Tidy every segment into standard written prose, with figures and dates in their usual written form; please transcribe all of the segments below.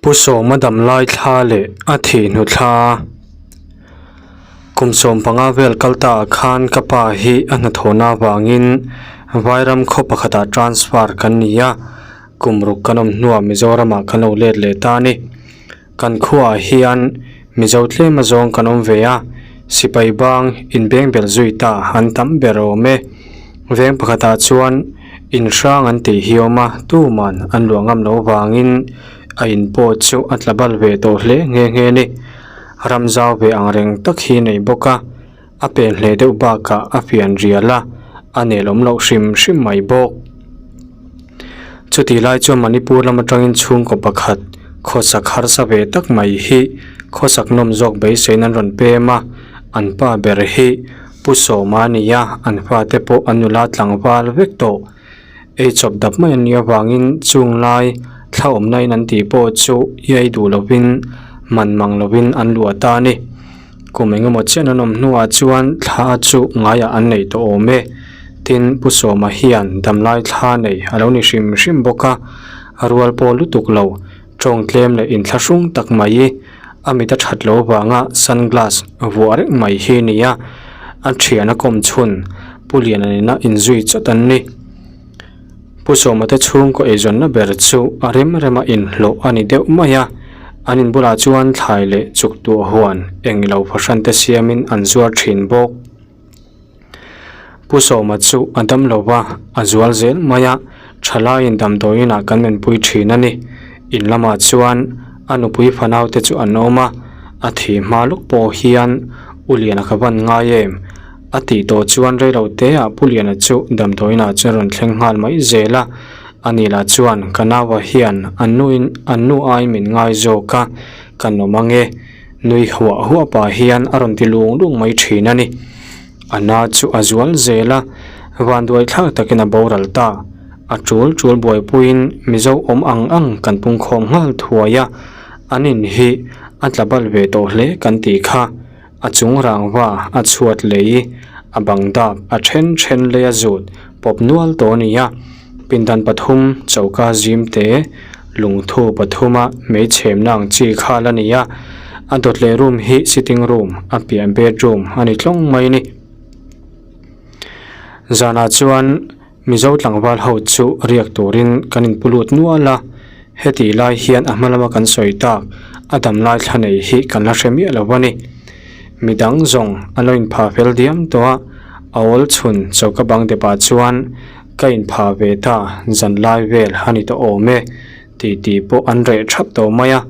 Pu Sawma damlai thla leh a thih hnu thla kum 15 vel kal ta ah khan ka pa hi a hnathawhna avangin Vairam khaw pakhatah transfer kan ni a, kum ruk kan awm hnuah Mizoramah kan lo let leh ta a ni. Kan khuaah hian Mizo tlem azawng kan awm ve a, sipai bang inbeng bel zui ta an tam ber awm e. Veng pakhatah chuan in hrang an tih hi awm a, tuman an luah ngam loh vangin a in pawh chu a tla bal ve tawh hle nghe nghe a ni. Ram zau ve ang reng tak hi a nei bawk a, a pen hle deuh bakah a fian rial a, a nelawm loh hrim hrim mai bawk. Chutih lai chuan Manipur lam atangin chhungkaw pakhat khawsak harsa ve tak mai hi khawsak nawm zawk beiseiin an rawn pem a, an pa ber hi Pu Sawma a ni a, an fate pawh an nula tlangval vek tawh. Ei chawp dap mai an nih avangin chung lai thla awmna in an tih pawh chu iai duh lovin man mang lovin an luah ta a ni. Kum engemaw chian an awm hnuah chuan thla chu ngaiah an nei tawh awm e. Tin, Pu Sawma hian damlai thla nei a lo ni hrim hrim bawk a, a rual pawh lutuk lo, tawng tlem leh inthlahrung tak mai a mit a that loh avanga sunglass vuah reng mai hi a ni a, a thian a kawm chhun Pu Liana nena inzui chawt an ni. Pu Sawma te chhungkaw eizawnna ber chu a rem rema inhlawh a ni deuh mai a, an in bulah chuan thlai leh chuk tuah huan eng ilo fahran te siamin an zuar thin bawk. Pu Sawma chu a dam lo va, a zual zel mai a, thalaiin damdawiin ah kan menpui thin a ni. In lamah chuan a nupui fanau te chu an awm a, a thih hma lawk pawh hian U Liana ka van ngai em? A tih tawh chuan reilo te ah Pu Liana chu damdawiin ah chuan rawn thleng nghal mai zel a, ani lah chuan ka naua hian an nuin an nu ai min ngai zawk a, kan awm ange nui huah huah pah hian a rawn ti lung lung mai thin a ni. A na chu a zual zel a, vanduai thlak takin a boral ta. A tul tul buaipuiin Mizo awm ang ang kan pungkhawm nghal thuai a, an in hi a tla bal ve tawh hle kan tih kha. A chung rangva a chhuat lei, a bang dap a then then lei a zut pawp nual tawh a ni a. Pindan pathum choka zim te lungthu pathuma hmeichhemna ang chi khal a ni a. A dawt leh room hi sitting room a piah bedroom a ni tlawng mai a ni. Zanah chuan Mizo tlangval ho chu riak turin kan inpu lut nual a, hetih lai hian a hma lama kan sawi tak a dam lai thla nei hi kan la hre miah lo a ni. Midang zawng an lo inpha fel diam tawh a, a awl chhun choka bang depah chuan ka inpha ve ta zan lai vel a ni tawh awm e tih tih pawh an reh thap tawh mai a,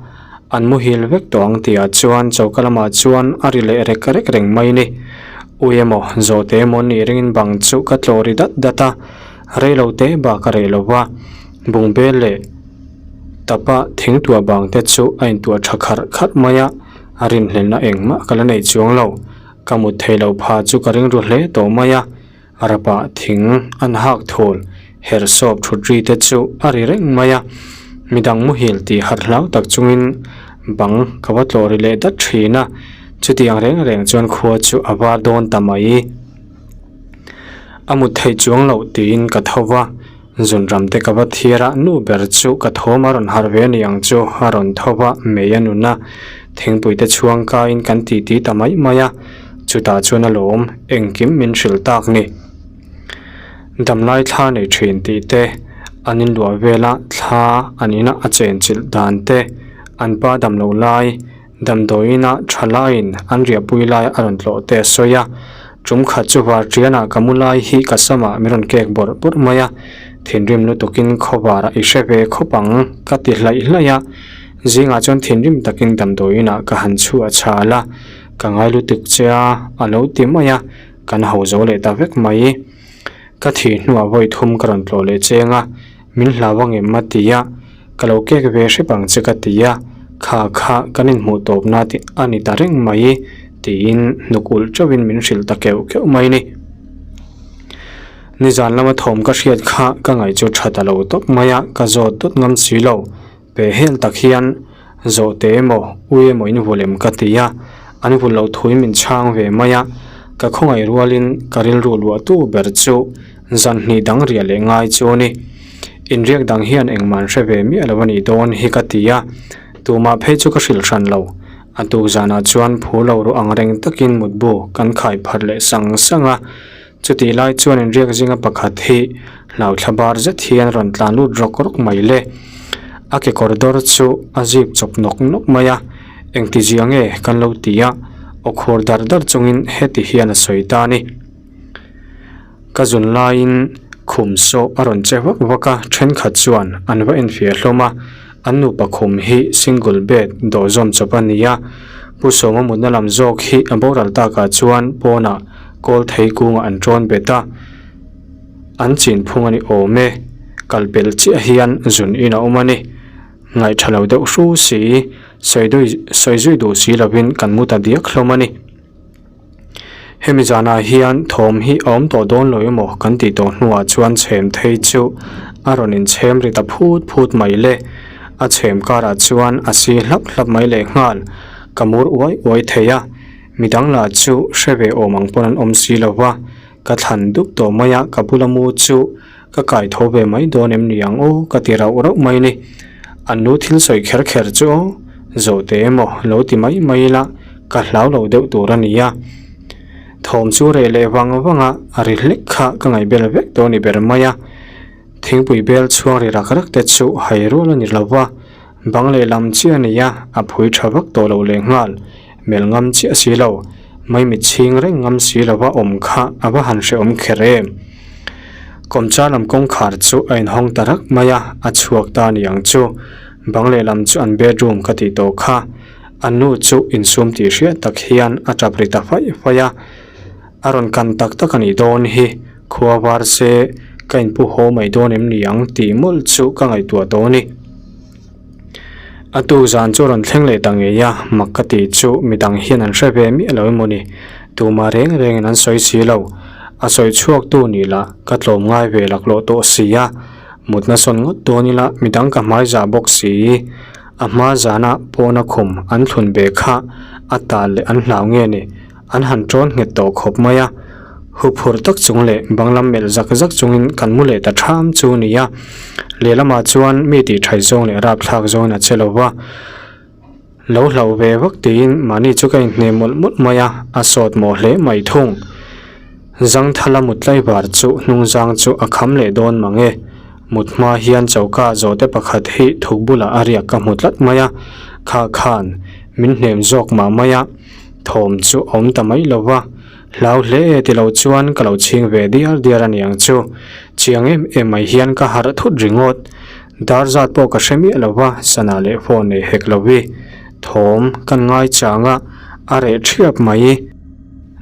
an muhil vek tawh ang tihah chuan choka lamah chuan a ri leh rek rek reng mai a ni. Ui emaw, zawhte emaw nih ringin bang chu ka tlawh ri dat dat a, reilo te bak a reh lo va, bungbel leh tapa thingtuah bang te chu a intuah tha kharh kharh mai a, a rinhlelhna engmah ka la nei chuang lo, ka mut theih loh pha chu ka ring ru hle tawh mai a, rapah thing an hak thul herh sawp thut ri te chu a ri reng mai a, midang muhil tih harh hlau tak chungin bang ka va tlawh ri leh dat thin a, chutiang reng reng chuan khua chu a var dawn ta mai. A mut theih chuang loh tiin ka tho va, zunram te ka va thiar a, nu ber chu ka thawm a rawn harh ve a ni ang chu a rawn tho va, mei a nun a, thingpui te chhuang kaiin kan titi ta mai mai a, chutah chuan a lawm engkim min hrilh tak ni. Damlai thla nei thin tih te, an inluah vela thla an ina a chenchilh dan te, an pa damlo lai, damdawiina tha laiin an riahpui lai a rawn tlawh te a sawi a. Tum khat chu varṭianah ka mu lai hi ka samah min rawn kek bawrh bawrh mai a, thinrim lutukin khawvarah i hre ve khawp ang ka ti hlaih hlaih a. Zingah chuan thinrim takin damdawiinah ka han chhuah chhal a, ka ngai lutuk che a, a lo ti mai a. Kan ho zo leh ta vek mai. Ka thih hnuah vawi thum ka rawn tlawh leh cheng a, min hlau angem a ti a, ka lo kek ve hrep ang che ka ti a, kha kha kan inhmuh tawpna tih a ni ta reng mai tiin hnuk ulh teuhin min hrilh ta keuh keuh mai ni. Nizan lama thawm ka hriat kha ka ngaih chu tha ta lo tawp mai a, ka zawt dawt ngam si lo. Pe hel tak hian zawhte emaw ui emaw in vul em ka ti a, an vul loh thui min chhang ve mai a, ka khawngaih rualin ka rilru luahtu ber chu zan hnih dang riah leh ngai chu a ni. Inriak dang hian engmah an hre ve miah lo a nih dawn hi ka ti a. Tumah phei chu ka hrilh hran lo. A tuk zanah chuan phu lo ru ang reng takin mutbu kan khai pharh leh sang sang a. Chutih lai chuan inriak zinga pakhat hi hlauthla bar zet hian rawn tlan lut rawk rawk mai le. A kekawr dawr chu a zip chawp nawk nawk mai a, engti zia nge kan lo ti a, aw khur dar dar chungin heti hian a sawi ta a ni. Ka zun laiin khum saw a rawn che vak vak a, thenkhat chuan an va enfiah hlawm a, an nupa khum hi single bed dawh zawm chawp a ni a, Pu Sawma mutna lam zawk hi a boral takah chuan pawnah kawl thei kungah an tawn bet a, an chin phung a ni awm e, kal pel chiah hian zun in a awm a ni, ngaihtha lo deuh hru si, sawi zui duh si lovin kan mu ta diak hlawm a ni. Hemi zanah hian thawm hi a awm tawh dawn lo emaw kan tih tawh hnuah chuan chhem thei chu a rawn inchhem ri ta phut phut mai le. A chhem karah chuan a si hlap hlap mai lehnghal ka mur uai uai thei a, midang lah chu hre ve awm ang pawn an awm si lo va, ka thlan dup tawh mai a, ka bula mu chu ka kai tho ve mai dawn em ni ang aw ka ti rauh rauh mai ni. An nu thil sawi kher kher chu aw zawh teh emaw lo ti mai mai ila ka hlau lo deuh tur a ni a. Thawm chu reh leh vang vang a, a ri hlek kha ka ngaihbel vek tawh a ni ber mai a. Thingpui bel chhuang ri rak rak te chu hai rual a ni lo va, bang lehlam chiah a ni a, a phui tha vak tawh lo lehnghal. Melh ngam chiah si lo, maimit chhing reng ngam si lova awm kha a va han hrehawm kher em. Kawmcha lam kawngkhar chu a inhawng ta rak mai a, a chhuak ta a ni ang chu. Bang lehlam chu an bedroom ka tih tawh kha. A nu chu insum tih hriat tak hian a tap ri ta faih faih a. A rawn kan tak tak a nih dawn hi, khua var se ka inpu haw mai dawn em ni ang tih mawlh chu ka ngaihtuah tawh a ni. A tu zan chu rawn thleng leh ta ngei a, mak ka tih chu midang hian an hre ve miah lo emaw ni, tumah reng rengin an sawi si lo. A sawi chhuak tu nih lah ka tlawm ngai ve laklawh tawh si a, mutna sawn ngawt dawn ila midang ka hmai zah bawk si. A hma zana pawna khum an thlun ve kha a tal leh an hlau nge ni, an han tawn nghet tawh khawp mai a. Huphurh tak chung leh bang lam melh zak zak chungin kan mu leh ta ṭham chu a ni a. Lehlamah chuan mi tih ṭhai zawng leh rapthlak zawngin a che lo va. Lo hlauh ve vak tiin mahni chu ka inhne mawlh mawlh mai a, a sawt mawh hle mai thung. Zangthala mut tlaivar chu hnungzang chu a kham leh dawn mang e. Mut hma hian choka zawhte pakhat hi thuk bulah a riak ka hmu tlat mai a, kha khan min hnem zawk mah mai a, thawm chu a awm ta mai lo va. Hlau hle e ti lo chuan ka lo chhing ve diar diar a niang chu. Chiang em em mai hian ka harh thut ringawt. Dar zat pawh ka hre miah lo va, sana leh phone nei hek lo i. Thawm kan ngai chang a, a reh thiap mai.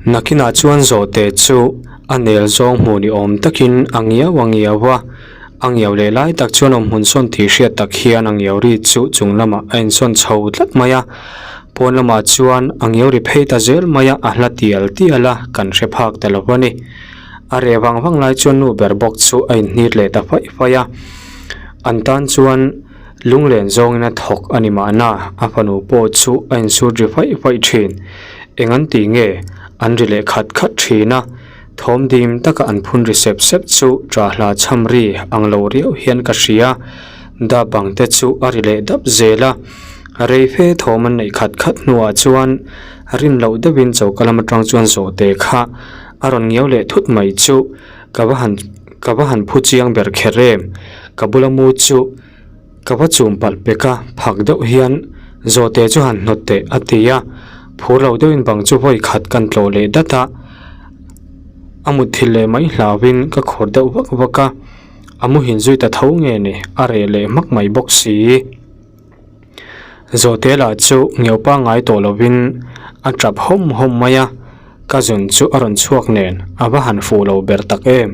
Nakinah chuan zawhte chu a nel zawng hmuh ni awm takin a ngiau a ngiau a. A ngiau leh lai tak chuan awmhmun sawn tih hriat tak hian a ngiau ri chu chung lamah a insawn chho tlat mai a. Pawn lamah chuan a ngiau ri phei ta zel mai a, a hla tial tial a, kan hre phak ta lo a ni. A reh vang vang lai chuan nu ber bawk chu a inhnit leh ta faih faih a. An tan chuan lunglen zawngin a thawk a ni mahna, a fanu pawh chu a insut ri faih faih thin. Eng an tih nge? An ri leh khat khat thin a. Thawm dim taka an phun ri sep sep chu ṭahla chham ri ang lo riau hian ka hria. Dap bang te chu a ri leh dap zel a. Rei fe thawm an neih khat khat hnuah chuan rin loh deuhin choka lam atang chuan zawhte kha a rawn ngiau leh thut mai chu ka va han ka va han phu chiang ber kher em. Ka bula mu chu Ka va chum palh pek a, phak deuh hian zawhte chu han hnawt teh a ti a, phur lo deuhin bang chu vawi khat kan tlawh leh dat a, a mutthilh leh mai hlauhin ka khawr deuh vak vak a, a muhin zui ta tho nge ni a reh leh hmak mai bawk si. Zawhte lah chu ngeuh pangngai tawh lovin a tap hawm hawm mai a. Ka zun chu a rawn chhuak nen a va han fuh lo ber tak em.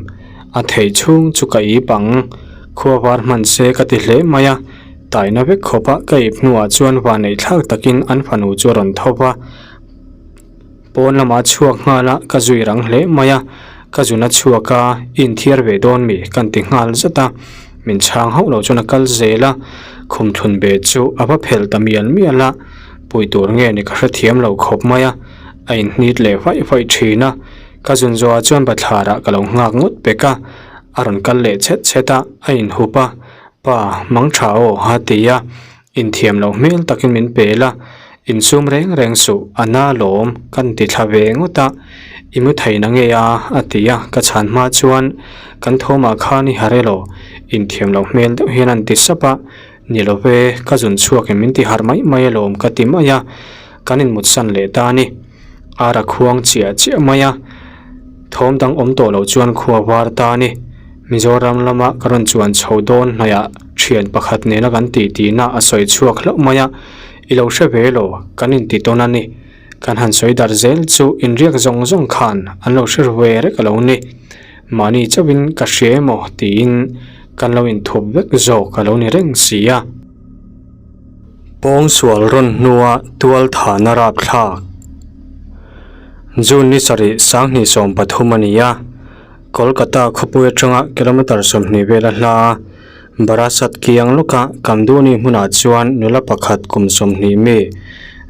A theih chhung chu ka ip ang. Khua var hman se ka ti hle mai a. Taina vek khawp a ka ip hnuah chuan vanneih thlak takin an fanu chu a rawn tho va. Pawn lamah a chhuak nghal a, ka zui rang hle mai a. Ka zun a chhuak a, i inthiar ve dawn mi? Kan ti nghal zat a. Min chhang hauh lo chuan a kal zel a. Khum thlun be chu a va phelh ta mial mial a. Pui tur nge ni ka hrethiam lo khawp mai a. A inhnit leh faih faih thin a, ka zun zawhah chuan bathlarah ka lo nghak ngawt pek a, a rawn kal leh chhet chhet a, a inhup a, Pa, mang tha aw, a ti a. Inthiam loh hmel takin min pel a, insum reng reng suh, a na lawm, kan ti thla ve ngawt a, i mu thei na nge a, a ti a, ka chhan hma chuan kan thawmah khan i harh elaw, inthiam loh hmel deuh hian an ti sap a, ni lo ve, ka zun chhuakin min ti harh mai mai alawm ka ti mai a, kan inmutsan leh ta a ni. Ar a khuang chiah chiah mai a, thawm dang awm tawh loh chuan khua var ta a ni. Mizoram lama ka rawn chuan chho dawn hnaihah thian pakhat nena kan tih tihna a sawi chhuak hlauh mai a, i lo hre ve lo, kan inti tawn a ni. Kan han sawi dar zel chu inriak zawng zawng khan an lo hre ru ve rek a lo ni. Mahni chauhin ka hria emaw tiin kan lo inthup vek zawk a lo ni reng si a. Pawngsual rawn hnua tual thahna rapthlak June ni sarih 2013 a ni a. Kolkata khawpui atanga kilometre 20 vela hla Barasat kiang lawka Kamduni hmunah chuan nula pakhat kum 20 mi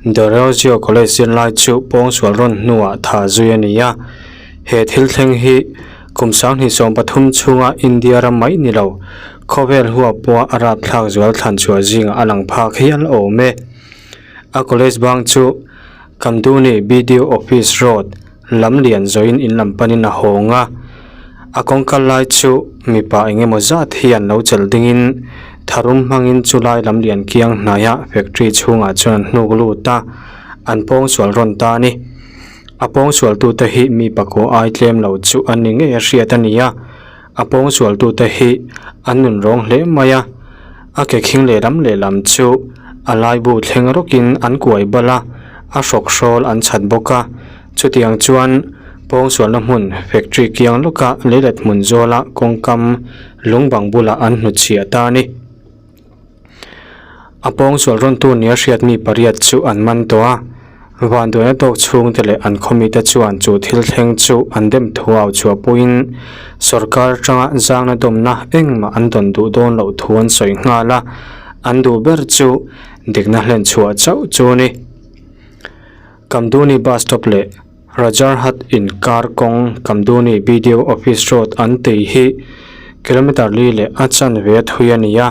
Derozio College zirlai chu pawngsual rawn hnuah thah zui a ni a. He thil thleng hi kum 2013 chhunga India ram mai ni lo, khawvel huap pawha a rapthlak zual thlan chhuah zingah a lang phak hial awm e. A college bang chu Kamduni BDO Office Road lam lian zawhin in lam panin a hawng a, a kawngka lai chu mipa eng emaw zat hian lo chelh dingin tharum hmangin chulai lam lian kiang hnaia factory chhungah chuan an hnuk lut a, an pawngsual rawn ta a ni. A pawngsualtute hi mi pakua ai tlem lo chu an ni ngei a hriat a ni a, a pawngsualtute hi an nun rawng hle mai a, a ke khing lehlam lehlam chu a laibu thleng rawkin an kuai bal a, a hrawk hrawl an chhat bawk a, chutiang chuan pawngsualna hmun factory kiang lawka leilet hmun zawla kawngkam lungbang bulah an hnutchhiah ta a ni. A pawngsual rawntu nia hriat mi pariat chu an man tawh a, vanduaina tawk chhungte leh an khawmite chuan chu thil thleng chu an dem thu au chhuah pawhin sorkar atanga zangna dawmna engmah an dawn duh dawn loh thu an sawi nghal a, an duh ber chu dikna hlen chhuah chauh chu a ni. Kamduni bus stop leh Rajarhat inkar kawng Kamduni BDO Office Road an tei hi kilometre li leh a chanve a thui a ni a,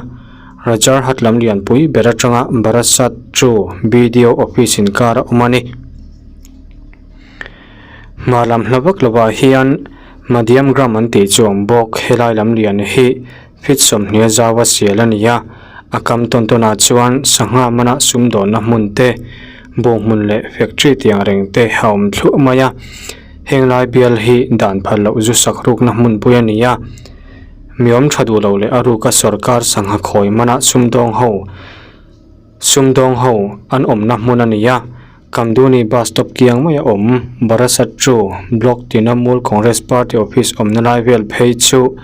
Rajarhat lam lianpui ber atanga Barasat to BDO Office inkar a awm a ni. Hmar lam hla vak lovah hian Madhyamgram an tih chu a awm bawk, helai lam lian hi Feet 20 a zau a sial a ni a, a kam tawn tawnah chuan sangha mana sumdawnna hmun te, bawng hmun leh factory tiang reng te a awm thluah mai a. Heng lai bial hi dan phal loh zu sak rukna hmunpui a ni a, mi awm tha duh lo leh a ruka sorkar sangha khawi mana sumdawng ho sumdawng ho an awmna hmun a ni a. Kamduni bus stop kiang mai a awm, Barasat chu Block Trinamool Congress Party office awmna lai vel phei chu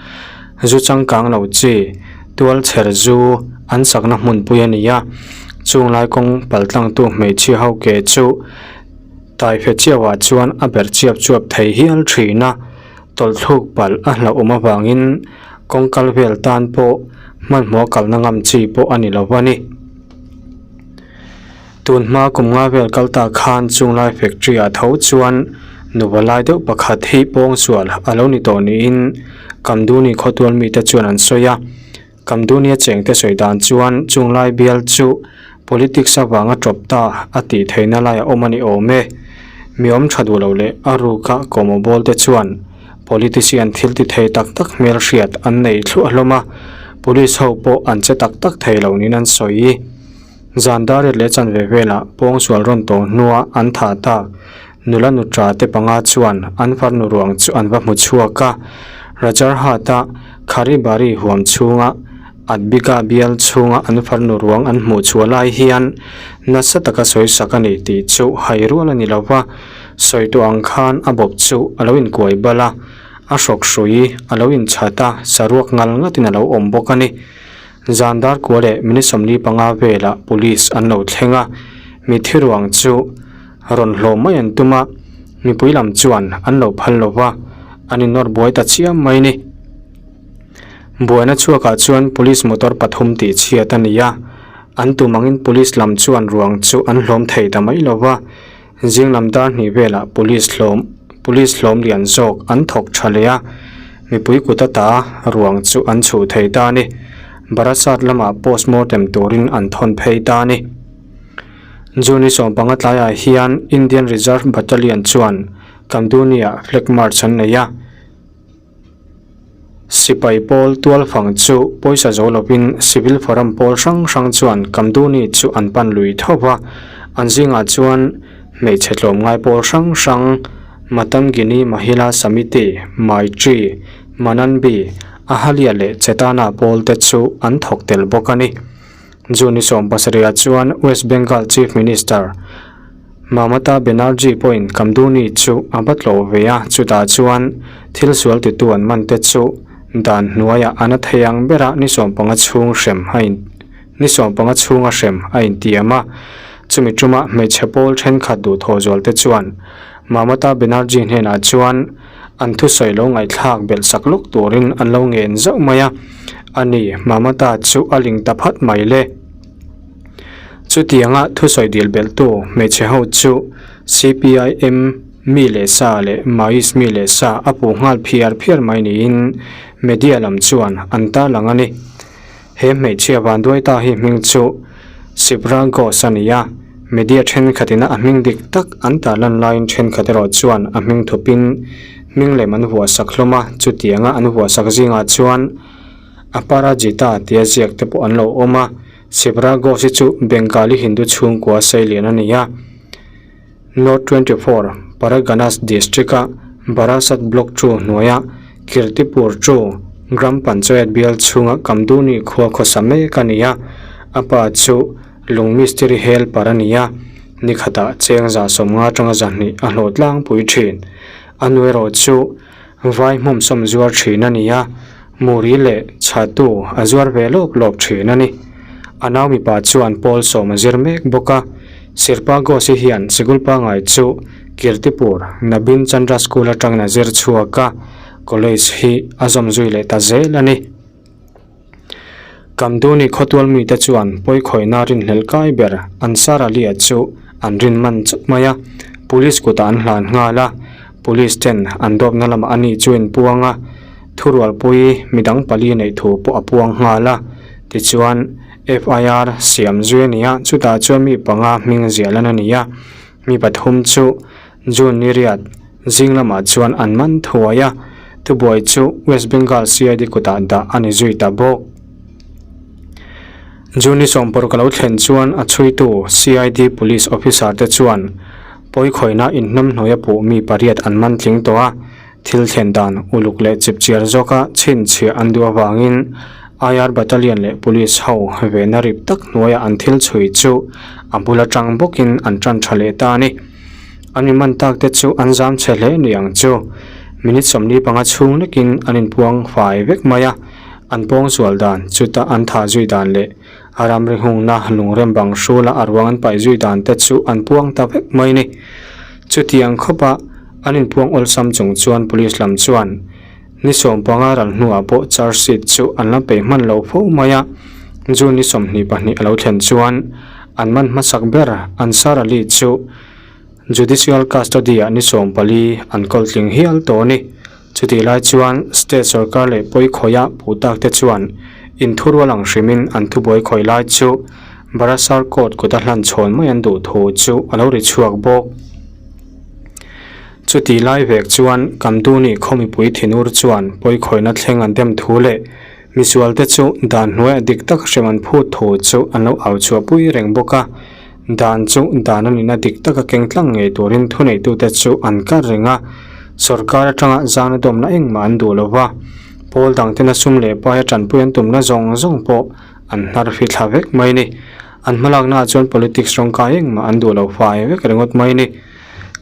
zu changkang lo chi tual chher zu an sakna hmunpui a ni a, chung lai kawng paltlangtu hmeichhia ho ke chu taife chiauah chuan a ber chiap chuap thei hial thin a, tawlhthluk palh a hlauhawm avangin kawng kal vel tan pawh hmanhmawh kalna ngam chi pawh a ni lo a ni. Tun hma kum nga vel kal ta khan chunglai factory ah tho chuan nupa lai deuh pakhat hi pawngsual a lo ni tawh niin Kamduni khawtual mite chuan an sawi a. Kamdunia chengte sawi dan chuan chunglai bial chu politics avanga tawp ta a tih theihna lai a awm a ni awm e. Mi awm tha duh lo leh a ruka kawhmawh bawl te chuan politician thil ti thei tak tak hmelhriat an nei thluah hlawm a, police ho pawh an che tak tak thei lo niin an sawi. Zan dar leh chanve velah pawngsual rawn tawh hnua an thah tak nula nutra te panga chuan an farnu ruang chu an va hmu chhuak a. Rajarhat-a Kharibari huam chhunga Adbika bial chhunga an farnu ruang an hmuh chhuah lai hian nasa taka sawisak a ni tih chu hai rual a ni lo va, sawi tawh ang khan a bawp chu a lo inkuai bal a, a hrawk hrui a lo inchhat a, saruak ngal ngatin a lo awm bawk a ni. Zan dar kua leh minute 45 velah police an lo thleng a, mitthi ruang chu rawn hlawm mai an tum a, mipui lam chuan an lo phal lo va, an innawr buai ta chiam mai ni. Buaina chhuakah chuan police motor pathum tih chhiat a ni a, an tum angin police lam chuan ruang chu an hlawm thei ta mai lo va, Zing lam dar hnih velah police hlawm police hlawm lian zawk an thawk tha leh a, mipui kut ata ruang chu an chhuh thei ta a ni. Barasat lamah postmortem turin an thawn phei ta a ni. June ni sawmpanga tlaiah hian Indian Reserve Battalion chuan Kamduni-ah flag march an nei a. Sipai pawl tualfang chu pawisa zo lovin Civil Forum pawl hrang hrang chuan Kamduni chu an pan lui tho va, an zingah chuan hmeichhe tlawmngai pawl hrang hrang Matangini Mahila Samiti, Maitri, Mananbi, Ahalya leh Chetana pawl te chu an thawk tel bawk a ni. June ni sawmpasarihah chuan West Bengal Chief Minister Mamata Banerjee pawhin Kamduni chu a va tlawh ve a, chutah chuan thil sual titu an man te chu dan hnuaiah a na thei ang bera ni sawmpanga chhung hrem a in ni sawmpanga chhunga hrem a intiam a. Chumi tuma hmeichhe pawl thenkhat duhthawh zual te chuan Mamata Banerjee hnenah chuan an thusawi lo ngaihthlak belh sak lawk turin an lo ngen zauh mai a, a ni, Mamata chu a ling ta phat mai le. Chutianga thusawi dil belhtu hmeichhe ho chu CPIM mi leh sa leh Maoist mi leh sa a puh nghal phiar phiar mai niin media lam chuan an tarlang a ni. He hmeichhia vanduai ta hi hming chu Sipra Ghosh a ni a, media thenkhatin a hming dik tak an tarlan laiin thenkhat erawh chuan a hming thupin hming lem an vuahsak hlawm a, chutianga an vuahsak zingah chuan Aparajita tia ziak te pawh an lo awm a, Sipra Ghosh hi chu Bengali Hindu chhungkua seilian a ni a. North 24 Parganas District-a Barasat Block chu hnuaia Kirtipur chu Gram Panchayat bial chhunga Kamduni khua khawsa mek a ni a, a pa chu lung mistiri helper a ni a, ni khatah cheng za sawmnga atanga zahnih a hlawh tlangpui thin. A nu erawh chu vai hmawmsawm zuar thin a ni a, Muri leh chhatu a zuar ve lawp lawp thin a ni. A nau mipa chuan pawl sawm a zir mek bawk a, Sirpa Ghosh-i hian sikul pangngai chu Kirtipur, Nabin Chandra School atangin a zir chhuak a, college hi a zawm zui leh ta zel a ni. Kamduni khawtual mite chuan pawikhawihna rinhlelh kai ber Ansar Ali-a chu an rin man chauh mai a, police kutah an hlan nghal a, police ten an dawpna lamah ani chu inpuang a, Thurualpui midang pali neih thu pawh a puang nghal a, tichuan FIR siam zui a ni a, chutah chuan mi panga hming ziah lan a ni a, mi pathum chu June ni riat zing lamah chuan an man thuai a, thubuai chu West Bengal CID kutah dah a ni zui ta bawk. June ni sawmpawr ka lo thlen chuan a chhuitu CID Police Officer te chuan pawikhawihna inhnamhnawih a puh mi pariat an man tling tawh a, Thil thlen dan uluk leh chipchiar zawka chhinchhiah an duh avangin IR Battalion leh Police ho vehna rip tak hnuaiah an thil chhui chu a bul atang bawkin an tan tha leh ta a ni. An mi man tak te chu an zam chhe hle ni ang chu. Minute 45 chhung lekin an inpuang fai vek mai a, an pawng zual dan, chuta an thah zui dan leh a ramri hungna lungrem bang hrula a ruang an paih zui dan te chu an puang ta vek mai a ni. Chutiang khawpa an inpuang awlsam chung chuan police lam chuan ni sawmpanga ral hnuah pawh charge sheet chu an la peih hman lo fo mai a, June ni 22 a lo thlen chuan an man hmasak ber Ansar Ali chu judicial custody ah ni 14 an kawl tling hial tawh a ni. Chutih lai chuan state sorkar leh pawi khawih a puh tak te chuan inthurual ang hrimin an thubuai khawih lai chu Barasar court kut a hlan chhawn mai an duh thu chu a lo ri chhuak bawk. Chutih lai vek chuan Kamduni khaw mipui thinur chuan pawi khawihna thleng an dem thu leh misual te chu dan hnuaiah dik tak hrem an phut thu chu an lo au chhuahpui reng bawk a. Dan chu dan a nihna dik taka keng tlang ngei turin thuneitute chu an kar reng a, sorkar atanga zana dawmna engmah an duh lo va, pawl dangtena sum leh paia tanpui an tumna zawng zawng pawh an hnar fi thla vek mai a ni. An hmalaknaah chuan politics rawngkai engmah an duh lo fai vek ringawt mai a ni.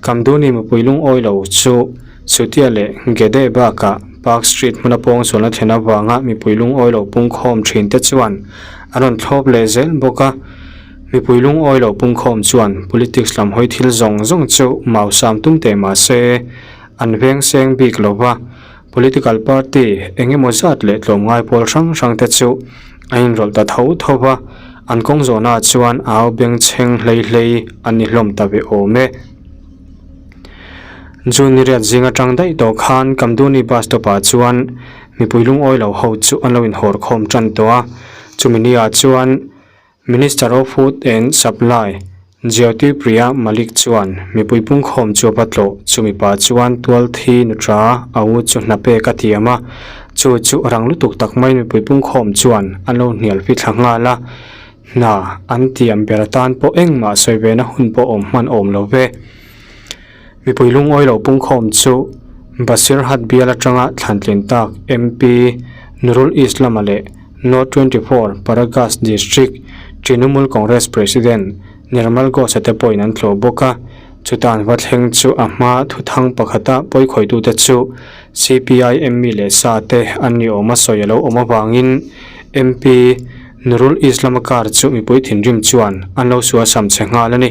Kamduni mipui lungawi lo chu Chutia leh Gede bakah Park Street hmuna pawngsualna thlen avanga mipui lungawi lo pungkhawm thinte chuan an rawn thlawp leh zel bawk a. Mipui lungawi lo pungkhawm chuan politics lam hawi thil zawng zawng chu mausam tum teh mah se, an veng seng bik lo va, political party eng emaw zat leh tlawmngai pawl hrang hrang te chu an inrawlh ta tho tho va, an kawng zawhnaah chuan au bengchheng hlei hlei an ni hlawm ta ve awm e. June ni riat zing atang daih tawh khan Kamduni bus stop ah chuan mipui lungawi lo ho chu an lo inhawr khawm tan tawh a. Chumi ni-ah chuan Minister of Food and Supply Jyoti Priya Malik chuan mipui pungkhawm chu a va tlawh. Chumi pah chuan tualthi nutra a u chu hna pek a tiam a, chu chu rang lutuk tak mai mipui pungkhawm chuan an lo hnial fi thla nghal a. Hna an tiam ber atan pawh engmah sawi ve na hun pawh awm hman awm lo ve. Mipui lungawi lo pungkhawm chu Basirhat bial atanga thlantlin tak MP Nurul Islam-a leh North 24 Paragas District Trinamool Congress President Nirmal Ghosh-a te pawhin an tlawh bawk a. Chuta an va thleng chu a hma thuthang pakhata pawikhawitute chu CPI mi leh sa te an ni awm a sawi a lo awm avangin MP Nurul Islam-a car chu mipui thinrim chuan an lo sualsam che nghal a ni.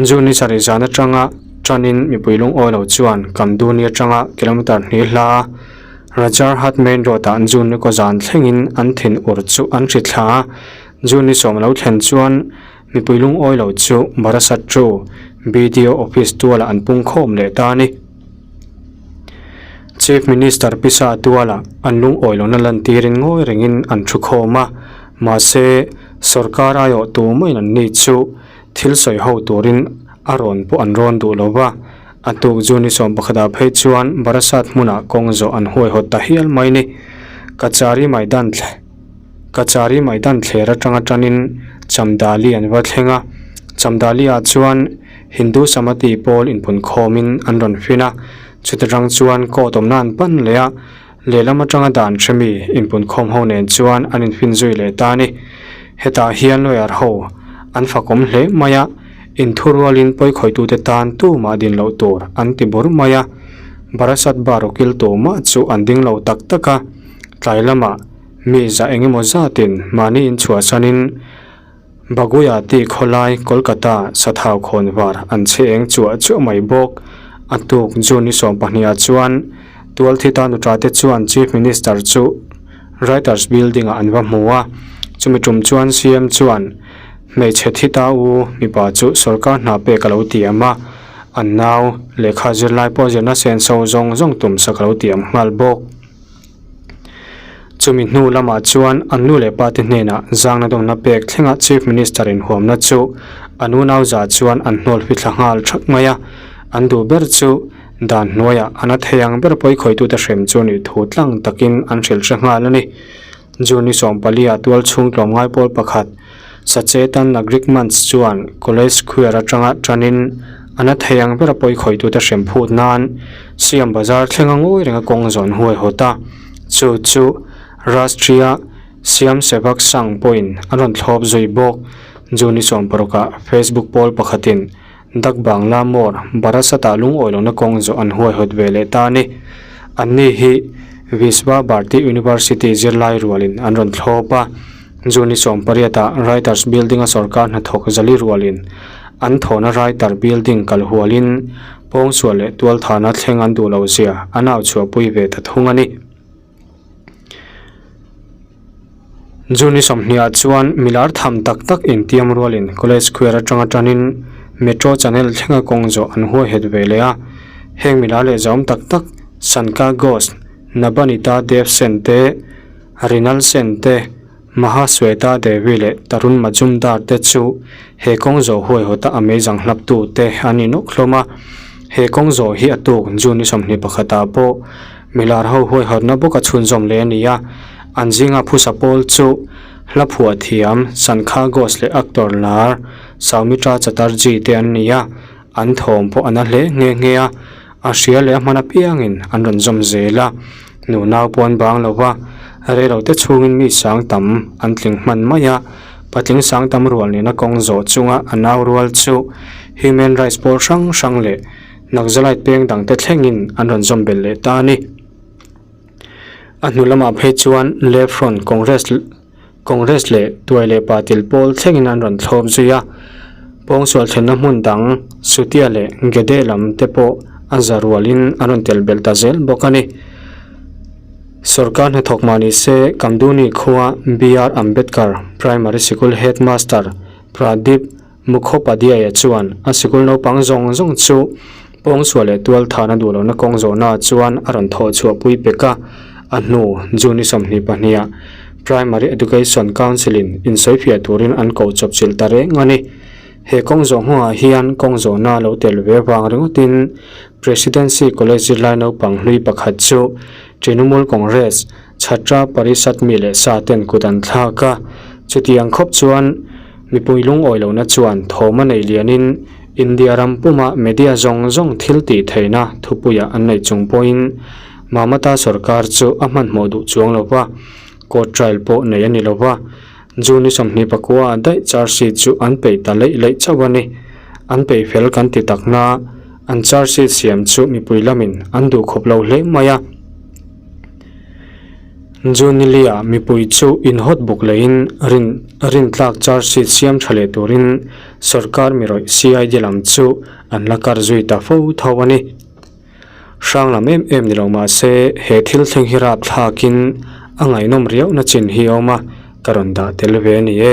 June ni sarih zan atanga tanin mipui lungawi lo chuan Kamduni atanga kilometre hnih hla Rajarhat main road ah June ni kaw zan thlengin an thin ur chu an hri thla a. June ni sawm lo thlen chuan mipui lungawi lo chu Barasat to BDO office tualah an pung khawm leh ta a ni. Chief Minister pisa tualah an lungawi lohna lantirin ngawi rengin an thu khawm a, mahse sorkar aiawh tumah in an ni chu Thil sawi ho turin a rawn pawh an rawn duh lo va, a tuk chu ni sawm pakhatah phei chuan Barasat hmunah kawng zawh an huaihawt ta hial mai ni. Kachari Maidan Kachari Maidan thler atanga tanin Chamdali an va thleng a, Chamdali-ah chuan Hindu Samati pawl inpun khawmin an rawn fin a, chuta tang chuan court awmna an pan leh a, lehlam atanga dan hremi inpun khawm ho nen chuan an infin zui leh ta a ni. Hetah hian lawyer ho an fakawm hle mai a, inthurualin pawikhawitute tan tumah din loh tur an ti bur mai a, Barasat bar ukil tumah chu an ding lo tak tak a, tlai lamah mi za eng emaw zatin mahni inchhuahsanin Baguiati khawlai Kolkata sathau khawnvar an chhe eng chuah chuah mai bawk. A tuk June ni 12 ah chuan Tualthita nutra te chuan Chief Minister chu Writers Building ah an va hmu a, chumi tum chuan CM chuan hmeichhe thita u mipa chu sorkar hna pek a lo tiam a, an nau lehkha zirlai pawh zirna senso zawng zawng tumsak a lo tiam nghal bawk. Chumi hnu lamah chuan an nu leh pate hnenah zangna dawmna pek thlenga Chief Minister inhuamna chu an unau za chuan an hnawl fithla nghal thak mai a, an duh ber chu dan hnuaiah an a thei ang ber pawikhawitute hrem chu nih thu tlang takin an hrilh hre nghal a ni. June ni 14 ah tual chhung tlawmngai pawl pakhat Sachetan Nagrik Manch chuan College Square atanga tanin a na thei ang bera pawikhawitute hrem phut nan Siam Bazar thlenga ngawi renga kawng zawn huai hawt a, chu chu Rashtriya Siam Sevak Sangh pawhin an rawn thlawp zui bawk. June ni 16 ah Facebook pawl pakhatin Dak Bangla Mor Barasat-ah lungawi lohna kawng zawh an huaihawt ve leh ta a ni. Anni hi Visva Bharti University zirlai rualin an rawn thlawp a. June ni 18 ah Writers Building-a sorkar hnathawk zali rualin an thawhna Writer Building kal hualin pawngsual leh tualthahna thleng an duh loh zia an au chhuahpui ve ta thung a ni. June ni 20 ah chuan milar tham tak tak intiam rualin College Square atanga tanin Metro Channel thlenga kawng zawh an huaihet ve leh a. Heng milar leh zahawm tak tak Sanka Ghosh, Nabanita Dev Sen te, Rinal Sen te, Mahasweta Devi leh Tarun Majumdar te chu he kawng zawh huaihawta a meizang hlaptu te an ni nawk hlawm a. He kawng zawh hi a tuk June ni 21 ah pawh milar ho huaihawtna bawka chhunzawm leh a ni a. An zinga phusa pawl chu hla phuah thiam Sankha Ghosh leh actor lar Soumitra Chatterjee te an ni a, an thawm pawh a na hle nghe nghe a. A hria leh a hman apiangin an rawn zawm zel a, nunau pawh an bang lo va, reilote chhungin mi sang tam an tling hman mai a, patling sang tam rual nena kawng zawh chunga a nau rual chu Human Rights pawl hrang hrang leh Naxalite peng dangte thlengin an rawn zawm belh leh ta a ni. A hnu lamah phei chuan Left Front Congress Congress leh Tuai leh Patil pawl thlengin an rawn thlawp zui a, pawngsual thlenna hmun dang Sutia leh Gede lam te pawh a za rualin an rawn tel belh ta zel bawk a ni. Sorkar hnathawk mah ni se Kamduni khua BR Ambedkar Primary Sikul Headmaster Pradeep Mukhopadhyaya chuan a sikul naupang zawng zawng chu pawngsual leh tualthahna duh lohna kawng zawhnaah chuan a rawn thawh chhuah pui pek a, a hnu June ni 22 ah. Primary Education Council-in insawifiah turin an ko chawpchilh ta reng a ni. He kawng zawh nghawngah hian kawng zawhna lo tel ve vang ringawtin Presidency College zirlai naupang hlui pakhat chu Trinamool Congress Chhatra Parishad mi leh sa ten kut an thlak a, chutiang khawp chuan mipui lungawi lohna chuan thawm a nei lianin India ram puma media zawng zawng thil tih theihna thupuiah an neih chung pawhin Mamata sorkar chu a hmanhmawh duh chuang lo va, court trial pawh nei a ni lo va, June 24 ah daih charge sheet chu an peih ta leih leih chauh a ni. An peih fel kan ti tak na, an charge sheet siam chu mipui lamin an duh khawp lo hle mai a. June lia mipui chu inhawt buk leiin rin rintlak charge sheet siam tha leh turin sorkar mirawih CID lam chu an la kar zui ta fo tho a ni. Hrang lam em em ni lo mah se he thil thleng hi rap thlakin a ngaihnawm riauhna chin hi a awm a, ka rawn dah tel ve a ni e.